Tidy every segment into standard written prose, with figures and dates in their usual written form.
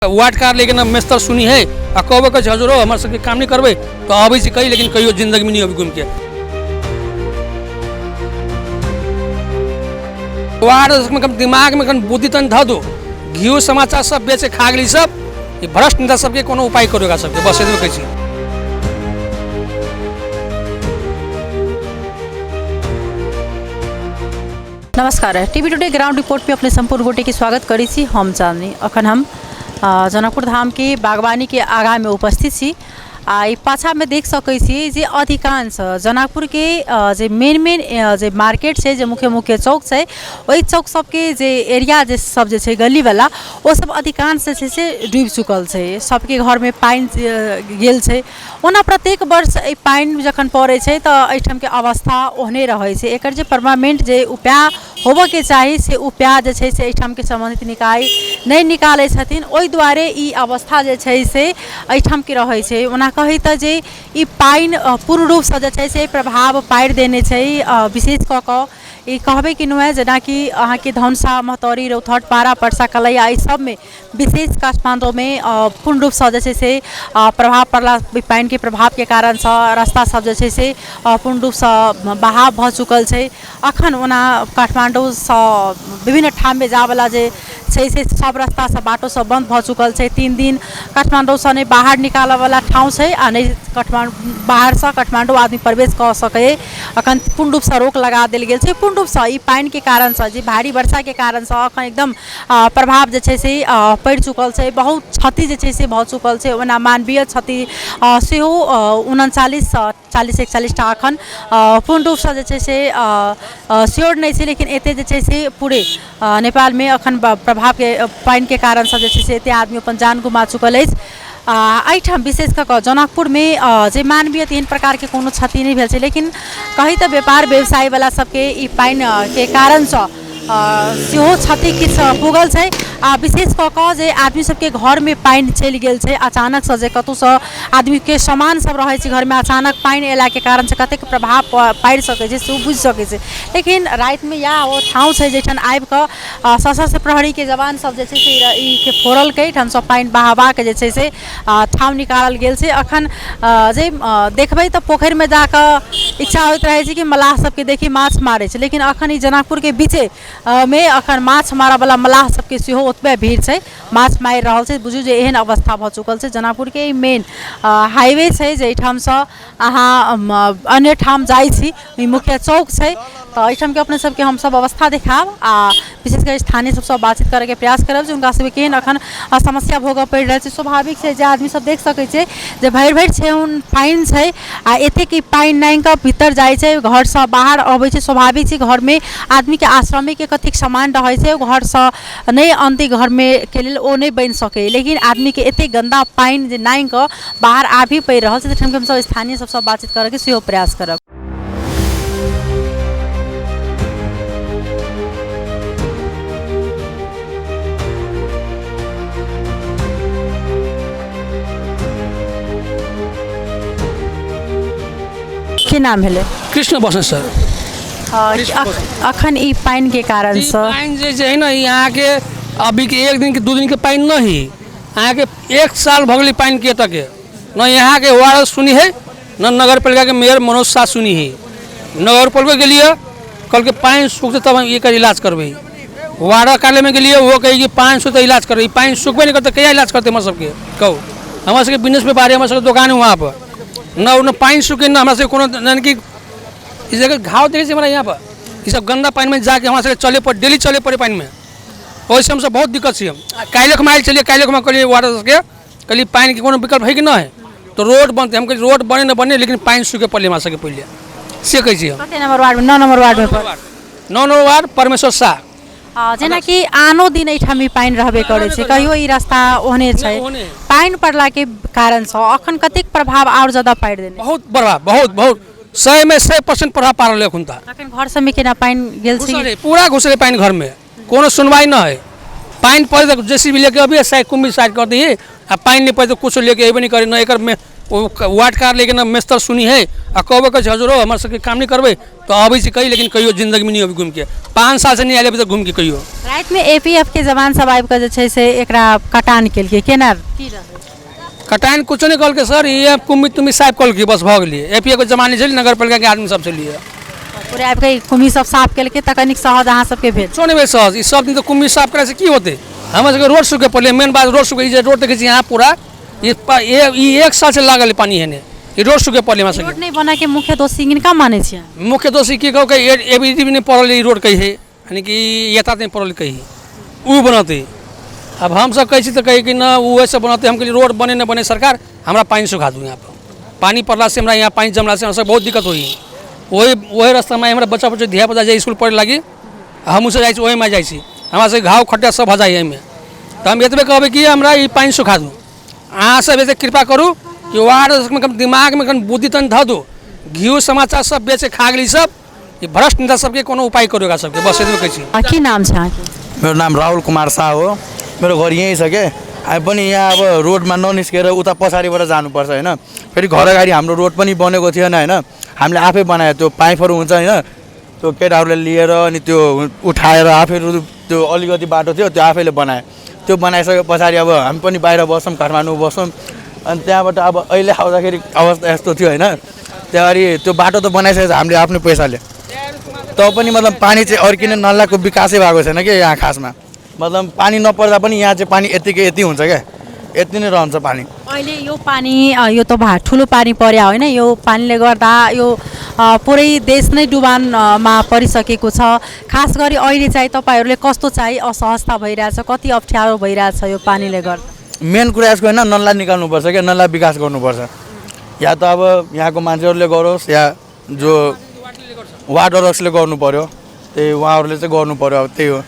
Ward card लेकिन अब मेस्तर सुनी है आ कहबो कहै छै हजूर हमर सबके काम नहि करबै तऽ अबै छै कही, लेकिन कहियो जिंदगीमे नहि अबै घुमिके। वार्ड में कम दिमाग में कम बुद्धि तन धऽ दो, घियो समाचार सब बेचे खा गेली सब। ई भ्रष्ट नेता सबके कोनो उपाय करू एकरा सबके, बस एतबे कहै छी। नमस्कार, टीवी टुडे ग्राउंड रिपोर्ट में अपने संपूर्ण गोटे के स्वागत करै छी। हम चांदनी। अखन हम जनकपुर धाम के बागवानी के आगा में उपस्थित छी आ ई पाछा में देख सकै छी जे अधिकांश जनकपुर के जे मेन मेन जे मार्केट छै, जे मुख्य मुख्य चौक छै, ओहि चौक सबके जे एरिया जे सब जे छै गली वाला, ओ सब अधिकांश जे छै से डूबि चुकल छै। सबके घर में पानि गेल छै। ओना प्रत्येक वर्ष एहि पानि जखन पड़ै छै तऽ एहिठामके अवस्था ओहने रहै छै। एकर जे परमानेंट जे उपाय होबऽके चाही से उपाय जे छै से एहिठामके सम्बन्धित निकाय नहि निकालै छथिन। ओहि दुआरे ई अवस्था जे छै से एहिठामके रहै छै। ओना कही तऽ जे ई पानि पूर्ण रूपसँ जे छै से प्रभाव पाड़ि देने छै। विशेष कऽ कऽ ई कहबै कि नहि, जेनाकि अहाँके धनुषा, महोत्तरी, रौतहट, पारा, परसा, कलैया, एहि सबमे, विशेष काठमाण्डूमे पूर्ण रूपसँ जे छै से प्रभाव पड़ला। पानिके प्रभावके कारणसँ रास्ता सब जे छै से पूर्ण रूपसँ बहाव भऽ चुकल छै। अखन ओना काठमाण्डूसँ विभिन्न ठाममे जाइवला जे छै से सब रास्ता सब बाटो सब बन्द भऽ चुकल छै। 3 दिन काठमाण्डूसँ नहि बाहर निकालऽवला ठाउँ छै आओर नहि काठमाण्डू बाहरसँ काठमाण्डू आदमी प्रवेश कऽ सकैए। अखन पूर्ण रूपसँ रोक लगा देल गेल छै। पूर्ण रूपसँ ई पानिके कारणसँ, जे भारी वर्षाके कारणसँ अखन एकदम प्रभाव जे छै से पड़ि चुकल छै। बहुत क्षति जे छै से भऽ चुकल छै। ओना मानवीय क्षति सेहो 39 40 41टा अखन पूर्ण रूपसँ जे छै से श्योर नहि छै, लेकिन एतेक जे छै से पूरे नेपालमे अखन प्रभावके पानिके कारणसँ जे छै से एतेक आदमी अपन जान गुमा चुकल अछि। एहिठाम विशेष कऽ कऽ जनकपुरमे जे मानवीय तेहन प्रकारके कोनो क्षति नहि भेल छै, लेकिन कही तऽ व्यापार व्यवसायवला सबके ई पानिके कारणसँ सेहो क्षति किछु पुगल छै। आ विशेष कऽ कऽ जे आदमी सबके घरमे पानि चलि गेल छै अचानकसँ, जे कतहुसँ आदमीके सामान सब रहै छै घरमे, अचानक पानि अयलाके कारणसँ कतेक प्रभाव पाड़ि सकै छै से ओ बुझि सकै छै। लेकिन रातिमे इएह ओ ठाउँ छै जाहिठाम आबिकऽ सशस्त्र प्रहरीके जवान सब जे छै से ई के फोड़लकै, एहिठामसँ पानि बहाबाके जे छै से ठाउँ निकालल गेल छै। अखन जे देखबै तऽ पोखरिमे जाकऽ इच्छा होइत रहै छै कि मलाह सबके देखी माछ मारै छै, लेकिन अखन ई जनकपुरके बीचे मे अखन माछ मारऽवला मलाह सबके सेहो ओतबे भीड़ छै, माछ मारि रहल छै। बुझू जे एहन अवस्था भऽ चुकल छै। जनकपुरके ई मेन हाईवे छै जाहिठामसँ अहाँ अन्य ठाम जाइ छी, ई मुख्य चौक छै। तऽ एहिठामके अपने सबके हमसब अवस्था देखायब आ विशेष कऽ स्थानीय सबसँ बातचीत करैके प्रयास करब जे हुनका सबके केहन अखन समस्या भोगऽ पड़ि रहल छै। स्वाभाविक छै जे आदमी सब देख सकै छै जे भरि भरि ठेहुन पानि छै आ एतेक ई पानि नाङ्गि कऽ भीतर जाइ छै, घरसँ बाहर अबै छै। स्वाभाविक छै, घरमे आदमीके आश्रमेके कतेक सामान रहै छै, ओ घरसँ नहि अनतै, घरमे के लेल ओ नहि बनि सकैए। लेकिन आदमीके एतेक गन्दा पानि जे नाङ्गि कऽ बाहर आबि पड़ि रहल छै, तखन हमसब स्थानीय सबसँ बातचीत करैके सेहो प्रयास करब। की नाम भेलै? कृष्ण बसंत सर। अखन ई पानिके कारणसँ पानि जे छै ने, ई अहाँके अभीके एक दिन के 2 दिन के पानि नहि, अहाँके 1 साल भऽ गेलै पानिके एतऽके। न यहाँके वार्ड सुनी है, न नगर पालिकाके मेयर मनोज शाह सुनी है। नगर पालिका गेलियै, कहलकै पानि सुखतै तब हम एकर इलाज करबै। वार्ड कार्यालयमे गेलियै, ओहो कहै कि पानि सुखतै इलाज करबै। पानि सुखबे नहि करतै, कहिया इलाज करतै हमर सबके? कहू, हमर सबके बिजनेस व्यापारी, हमर सबके दोकान है वहाँ पर, न ओ न पानि सुखे न हमरा सबके कोनो, यानी कि ई जगह घाव देखै छियै हमरा यहाँ पर, ई सब गन्दा पानिमे जाके हमरा सबके चले पड़े, डेली चले पड़े पानिमे। ओहिसँ हमसब बहुत दिक्कत छियै। काल्हि हम आयल छलियै, काल्हि हम कहलियै वार्ड सबके, कहलियै पानिके कोनो विकल्प है कि नहि, तऽ रोड बनतै। हम कहलियै रोड बने न बने, लेकिन पानि सूखे पड़लै हमरा सबके पहिले, से कहै छी हम। कते नंबर वार्डमे? 9 नंबर वार्डमे पड़ै। 9 नंबर वार्ड, परमेश्वर शाह। जेनाकि आनो दिन एहिठाम ई पानि रहबे करै छै, कहियो ई रास्ता ओहने छै, पानि पड़लाके कारणसँ अखन कतेक प्रभाव आओर ज्यादा पाड़ि देने? बहुत प्रभाव, बहुत बहुत, 100मे 100% प्रभाव पाड़ल एखन तक। अखन घर सबमे केना पानि गेल छै? पूरा घुसले पानि घरमे, कोनो सुनवाई न है। पानि पड़े तऽ जेसीबी लेके अबियै, साइड कुम्भी साइड कर दिए, आ पानि नहि पड़े तऽ कुछो लेके अयबे नहि करे। न एकर ओ वार्ड कार्यालयके न मेस्तर सुनी है आ कहबो कहै छै हजूर हमर सबके काम नहि करबै तऽ अबै छै कही, लेकिन कहियो जिन्दगीमे नहि अबै घुमिके। 5 सालसँ नहि आयल अभी तक घुमिके कहियो। रातिमे APF के जवान सब आबि कऽ जे छै से एकरा कटान केलकै, केना की रहै? कटान कुछो नहि कहलकै सर, ई कुम्मी तुम्मी साफ कहलकै, बस भऽ गेलियै। APF के जमाने छलै, नगर पालिकाके आदमी सब छलियै। पूरा आबि कऽ कुम्मी सब साफ केलकै तऽ कनिक सहज अहाँ सबके भेल? कुछो नहि भेल सहज। ई सब दिन तऽ कुम्मी साफ करैसँ की होतै? हमर सबके रोड सूखे पड़लै, मेन बात रोड सूखे। ई जे रोड देखै छी अहाँ पूरा, ई 1 सालसँ लागल है पानि हेने, ई रोड सूखे पड़लै हमरा सबके। रोड नहि बनऽके मुख्य दोषी किनका मानै छियै? मुख्य दोषी की कहू, A B D नहि पड़ल ई रोड कही है, यानी कि यातायात नहि पड़ल कही, ओ बनतै। अब हमसब कहै छी तऽ कहै कि न ओ वैसे बनतै। हम कहलियै रोड बने न बने सरकार, हमरा पानि सुखा दू। यहाँ पर पानि पड़लासँ हमरा यहाँ पानि जमलासँ हमरा सब बहुत दिक्कत होइए। वही वही रास्तामे हमरा बच्चा बच्चा धिया पुता जाइ इसकुल पढ़े लागी, हमहूँ सब जाइ छी, ओहिमे जाइ छी, हमरा सबके घाव खड्डा सब भऽ जाइए एहिमे। तऽ हम एतबे कहबै कि हमरा ई पानि सुखा दू। अहाँ सब एते कृपा करू कि वार्डमे कम दिमागमे कम बुद्धि तनि धऽ दू। घिउ समाचार सब बेच खा गेली सब, ई भ्रष्ट नेता सबके कोनो उपाय करू एकरा सबके, बस एतबे कहै छी। की नाम छै अहाँके? मेरो नाम राहुल कुमार शाह हो, मेरो घर यहीँ छ के। हामी पनि यहाँ अब रोडमा ननिस्केर उता पछाडिबाट जानुपर्छ होइन। फेरि घर अगाडि हाम्रो रोड पनि बनेको थिएन होइन, हामीले आफै बनायो। त्यो पाइपहरू हुन्छ होइन, त्यो केटाहरूले लिएर अनि त्यो उठाएर आफै त्यो अलिकति बाटो थियो त्यो आफैले बनायो। त्यो बनाइसके पछाडि अब हामी पनि बाहिर बस्छौँ, काठमाडौँ बस्छौँ। अनि त्यहाँबाट अब अहिले आउँदाखेरि अवस्था यस्तो थियो होइन। त्यहाँ अगाडि त्यो बाटो त बनाइसकेको छ हामीले आफ्नो पैसाले, त पनि मतलब पानी चाहिँ अर्किने नालाको विकासै भएको छैन कि यहाँ खासमा। मतलब पानी नपर्दा पनि यहाँ चाहिँ पानी यत्तिकै यति हुन्छ क्या, यति नै रहन्छ पानी। अहिले यो पानी यो त ठुलो पानी पर्यो होइन, यो पानीले गर्दा यो पुरै देश नै डुबानमा परिसकेको छ। खास गरी अहिले चाहिँ तपाईँहरूले कस्तो चाहिँ असहजता भइरहेछ, कति अप्ठ्यारो भइरहेछ यो पानीले गर्दा? मेन कुरा यसको होइन नल्ला निकाल्नुपर्छ क्या, नल्ला विकास गर्नुपर्छ। या त अब यहाँको मान्छेहरूले गरोस् या जो वार्ड अध्यक्षले गर्नु पर्यो, त्यही उहाँहरूले चाहिँ गर्नु पर्यो। अब त्यही हो।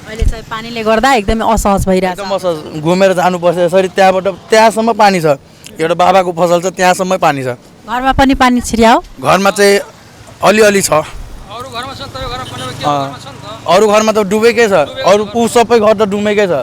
अहिले चाहिँ पानीले गर्दा एकदमै असहज भइरहेछ। एकदम असहज, घुमेर जानुपर्छ यसरी। त्यहाँबाट त्यहाँसम्म पानी छ, एउटा बाबाको फसल छ त्यहाँसम्म पानी छ। घरमा पनि पानी छिर्यायो? घरमा चाहिँ अलिअलि छ। अरू घरमा छ नि त, यो घरमा पनि के घरमा छ नि त? अरू घरमा त डुबेकै छ, अरू ऊ सबै घर त डुबेकै छ।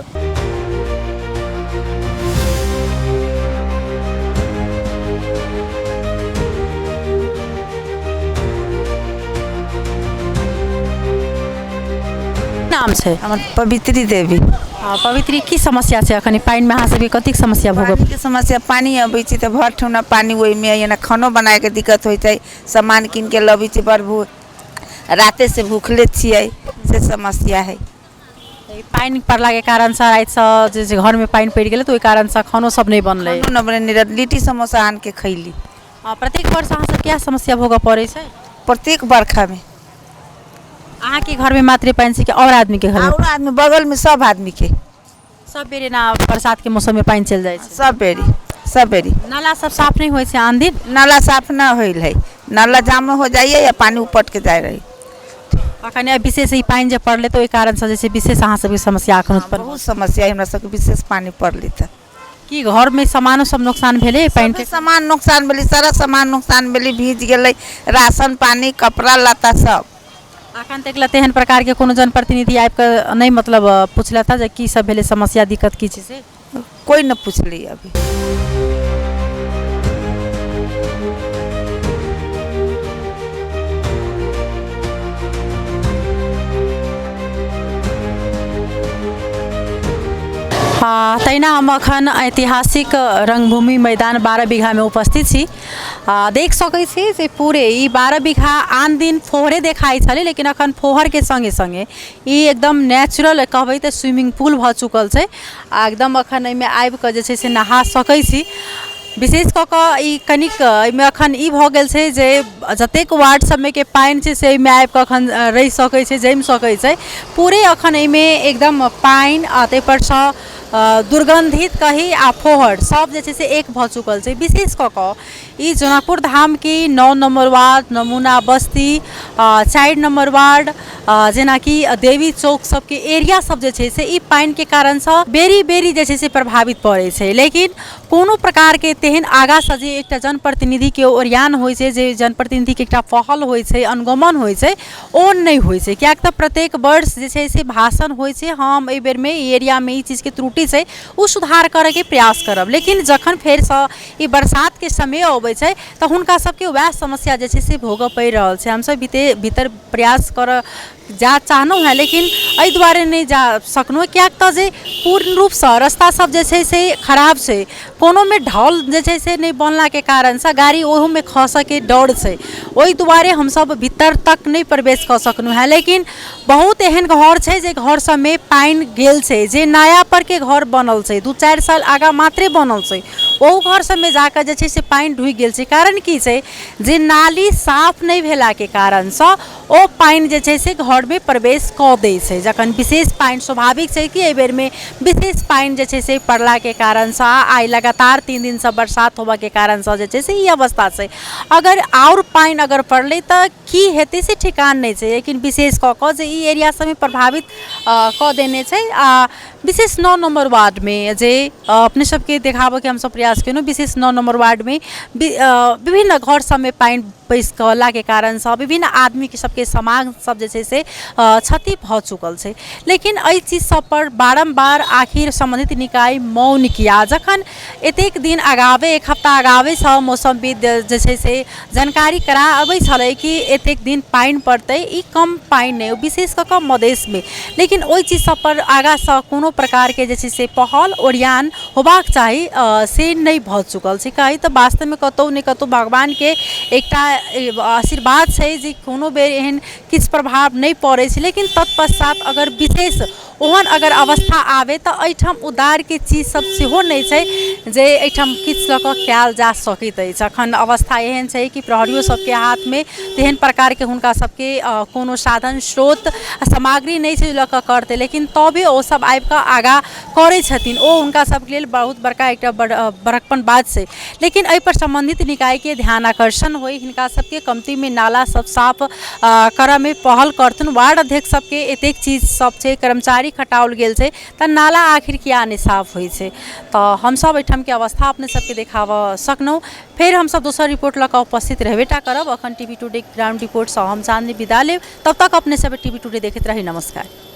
नाम छै? हमर पवित्री देवी। पवित्री, की समस्या छै अखन पानिमे? अहाँ सबके कतेक समस्या भोगऽ? पानीके समस्या, पानी अबै छै तऽ भर ठेहुना पानी ओहिमे, एना खानो बनाएके दिक्कत होइ छै, सामान कीन के लबै छै, बड़ भू राते से भूखले छियै, से समस्या है। पानि पड़लाके कारणसँ रातिसँ जे घरमे पानि पड़ि गेलै तऽ ओहि कारणसँ खानो सब नहि बनलै। खानो न बनेने, लिट्टी समोसा आन के खैली। प्रत्येक वर्ष अहाँ सबके इएह समस्या भोगऽ पड़ै छै? प्रत्येक बरखामे। अहाँके घरमे मात्रे पानि छै कि आओर आदमीके घरमे? आओर आदमी बगलमे सब आदमीके। सब बेर एना बरसातके मौसममे पानि चलि जाइ छै? सब बेरी, सब बेरी। नाला सब साफ नहि होइ छै आन दिन? नाला साफ न होइल है, नाला जाम हो जाइए या पानी उपट के जाइ रही। अखन विशेष ई पानि जे पड़लै तऽ ओहि कारणसँ जे छै विशेष अहाँ सबके समस्या अखन उत्पन्न? बहुत समस्या हमरा सबके, विशेष पानि पड़लै तऽ। की घरमे सामानो सब नोकसान भेलै पानिके? सामान नोकसान भेलै, सारा सामान नोकसान भेलै, भीज गेलै, राशन पानी कपड़ा लत्ता सब। अखन तक लए तेहन प्रकारके कोनो जनप्रतिनिधि आबि कऽ नहि मतलब पुछलथि हँ जे की सब भेलै समस्या, दिक्कत की छै से? कोइ न पुछलै अभी। तहिना हम अखन ऐतिहासिक रङ्गभूमि मैदान 12 बीघामे उपस्थित छी। देख सकै छी जे पूरे ई 12 बीघा आन दिन फोहरे देखाइ छलै, लेकिन अखन फोहरके सङ्गे सङ्गे ई एकदम नेचुरल कहबै तऽ स्विमिंग पूल भऽ चुकल छै आ एकदम अखन एहिमे आबि कऽ जे छै से नहा सकै छी। विशेष कऽ कऽ ई कनिक एहिमे अखन ई भऽ गेल छै जे जतेक वार्ड सबमे के पानि छै से एहिमे आबि कऽ अखन रहि सकै छै, जमि सकै छै। पूरे अखन एहिमे एकदम पानि आ ताहिपरसँ दुर्गन्धित कही आ फोहर सब जे छै से एक भऽ चुकल छै। विशेष कऽ कऽ ई जनकपुर धामके 9 नम्बर वार्ड, नमूना बस्ती, 4 नम्बर वार्ड, जेनाकि देवी चौक सबके एरिया सब जे छै से ई पानिके कारणसँ बेरी बेरी जे छै से प्रभावित पड़ै छै। लेकिन कोनो प्रकारके तेहन आगाँसँ जे एकटा जनप्रतिनिधिके ओरियान होइ छै, जे जनप्रतिनिधिके एकटा पहल होइ छै, अनुगमन होइ छै, ओ नहि होइ छै। किएक तऽ प्रत्येक वर्ष जे छै से भाषण होइ छै, हम एहि बेरमे ई एरियामे ई चीजके त्रुटि जरूरी छै ओ सुधार करैके प्रयास करब। लेकिन जखन फेरसँ ई बरसातके समय अबै छै तऽ हुनका सबके वएह समस्या जे छै से भोगऽ पड़ि रहल छै। हमसब भीतर प्रयास करऽ जा चाहलहुँ हेँ, लेकिन एहि दुआरे नहि जा सकलहुँ किएक तऽ जे पूर्ण रूपसँ रस्ता सब जे छै से खराब छै, कोनोमे ढल जे छै से नहि बनलाके कारणसँ गाड़ी ओहोमे खसऽके डर छै, ओहि दुआरे हमसब भीतर तक नहि प्रवेश कऽ सकलहुँ हेँ। लेकिन बहुत एहन घर छै जे घर सबमे पानि गेल छै, जे नया परके घर बनल छै, 2-4 साल आगाँ मात्रे बनल छै, ओहू घर सबमे जाकऽ जे छै से पानि ढुकि गेल छै। कारण की छै जे नाली साफ नहि भेलाके कारणसँ ओ पानि जे छै से घरमे प्रवेश कऽ दै छै। जखन विशेष पानि, स्वाभाविक छै कि एहि बेरमे विशेष पानि जे छै से पड़लाके कारणसँ आइ लगातार 3 दिनसँ बरसात होबऽके कारणसँ जे छै से ई अवस्था छै। अगर आओर पानि अगर पड़लै तऽ की हेतै से ठिकान नहि छै। लेकिन विशेष कऽ कऽ जे ई एरिया सबमे प्रभावित कऽ देने छै, आ विशेष 9 नम्बर वार्डमे जे अपने सबके देखाबऽके हमसब प्रयास केलहुँ, विशेष 9 नम्बर वार्डमे विभिन्न घर सबमे पानि पैसि गेलाके कारणसँ विभिन्न आदमीके सबके सामान सब जे छै से क्षति भऽ चुकल छै। लेकिन एहि चीज सबपर बारम्बार आखिर सम्बन्धित निकाय मौन किया? जखन एतेक दिन अगावे, 1 हफ्ता अगावेसँ मौसमविद जे छै से जानकारी करा अबै छलै कि एतेक दिन पानि पड़तै, ई कम पानि नहि, विशेष कऽ कऽ मधेशमे, लेकिन ओहि चीज सबपर आगाँसँ कोनो प्रकारके जे छै से पहल ओरियान होबाक चाही से नहि भऽ चुकल छै। कही तऽ वास्तवमे कतहु ने कतहु भगवानके एकटा आशीर्वाद छै जे कोनो बेर एहन किछु प्रभाव नहि पड़ै छै। लेकिन तत्पश्चात अगर विशेष ओहन अगर अवस्था आबै तऽ एहिठाम उदारके चीज सब सेहो नहि छै जे एहिठाम किछु लऽ कऽ कयल जा सकैत अछि। अखन अवस्था एहन छै कि प्रहरियो सबके हाथमे तेहन प्रकारके हुनका सबके कोनो साधन स्रोत सामग्री नहि छै जे लऽ कऽ करतै, लेकिन तबे ओ सब आबिकऽ आगाँ करै छथिन। ओ हुनका सबके लेल बहुत बड़का एकटा बड़कपन बात छै। लेकिन एहिपर सम्बन्धित निकायके ध्यान आकर्षण होइ, हिनका सबके कमतीमे नाला सब साफ करऽमे पहल करथुन। वार्ड अध्यक्ष सबके एतेक चीज सब छै, कर्मचारी खटाओल गेल छै, तऽ नाला आखिर किया नहि साफ होइ छै? तऽ हमसब एहिठामके अवस्था अपने सबके देखाबऽ सकलहुँ। फेर हमसब दोसर रिपोर्ट लऽ कऽ उपस्थित रहबे टा करब। अखन टीवी टुडे ग्राउंड रिपोर्टसँ हम चांदनी विदा लेब, तब तक अपने सब टीवी टुडे देखैत रही। नमस्कार।